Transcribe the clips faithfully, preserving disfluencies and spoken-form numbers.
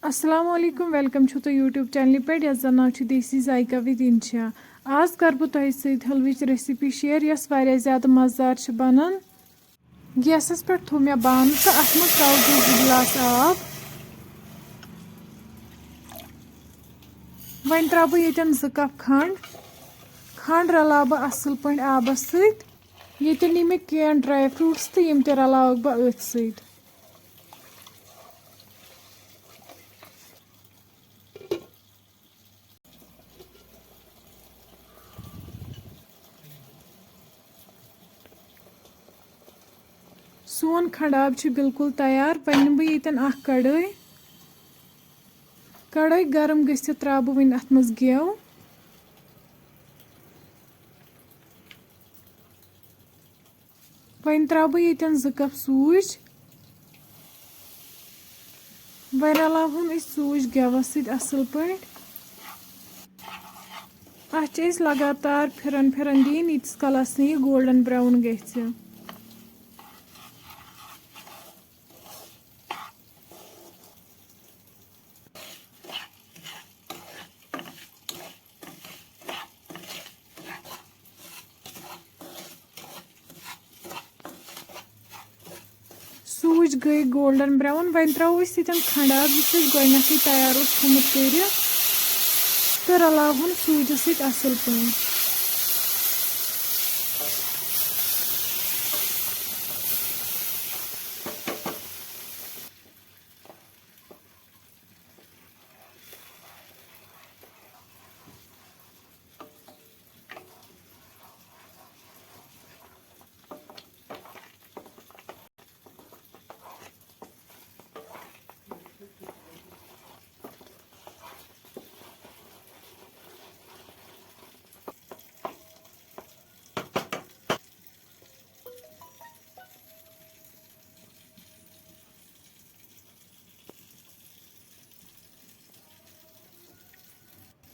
السلام علیکم، ویلکم چھُو تُہۍ YouTube چینلہِ پٮ۪ٹھ یَتھ زَن ناو چھُ دیسی ذایقہ with انشا۔ آز کَرٕ بہٕ تۄہہِ سۭتۍ حلوٕچ ریسیپی شیئر، یۄس واریاہ زیادٕ مَزٕدار چھِ بَنان۔ گیسَس پٮ۪ٹھ تھوٚو مےٚ بانہٕ تہٕ اَتھ منٛز ترٛاوٕ بہٕ زٕ گِلاس آب۔ وۄنۍ ترٛاوٕ بہٕ ییٚتٮ۪ن زٕ کپ کھنٛڈ۔ کھنٛڈ رَلاوٕ بہٕ اَصٕل پٲٹھۍ آبَس سۭتۍ۔ ییٚتٮ۪ن نی مےٚ کینٛہہ ڈراے فروٹس تہٕ یِم تہِ رَلاوَکھ بہٕ أتھۍ سۭتۍ۔ سون کھنٛڈ آب چھُ بالکل تیار۔ وۄنۍ نِمہٕ بہٕ ییٚتٮ۪ن اکھ کڑٲے۔ کڑٲے گرم گٔژھِتھ ترٛاوٕ بہٕ وۄنۍ اَتھ منٛز گٮ۪و۔ وۄنۍ ترٛاوٕ بہٕ ییٚتٮ۪ن زٕ کپ سوٗجۍ۔ وۄنۍ رلاوہون أسۍ سوٗجۍ گٮ۪وَس سۭتۍ اَصٕل پٲٹھۍ۔ اَتھ چھِ أسۍ لگاتار پھِران پھِران دِنۍ، ییٖتِس کالَس نہٕ یہِ گولڈن براؤن گژھِ۔ سوٗجۍ گٔے گولڈن براؤن۔ وۄنۍ ترٛاوو أسۍ ییٚتٮ۪ن کھنٛڈ آب، یُس أسۍ گۄڈٕنٮ۪تھٕے تیار اوس تھوٚمُت کٔرِتھ، تہٕ رلاوہون سوٗجِس سۭتۍ اَصٕل پٲٹھۍ۔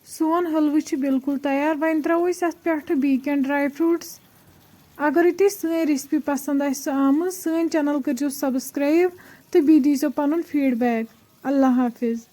سون حلوٕ چھُ بالکل تیار۔ وۄنۍ ترٛاوو أسۍ اَتھ پٮ۪ٹھٕ بیٚیہِ کینٛہہ ڈراے فروٹس۔ اگرے تۄہہِ سٲنۍ ریسپی پسنٛد آسہِ آمٕژ، سٲنۍ چینل کٔرزیو سبسکرایب تہٕ بیٚیہِ دیٖزیو پنُن فیڈبیک۔ اللہ حافظ۔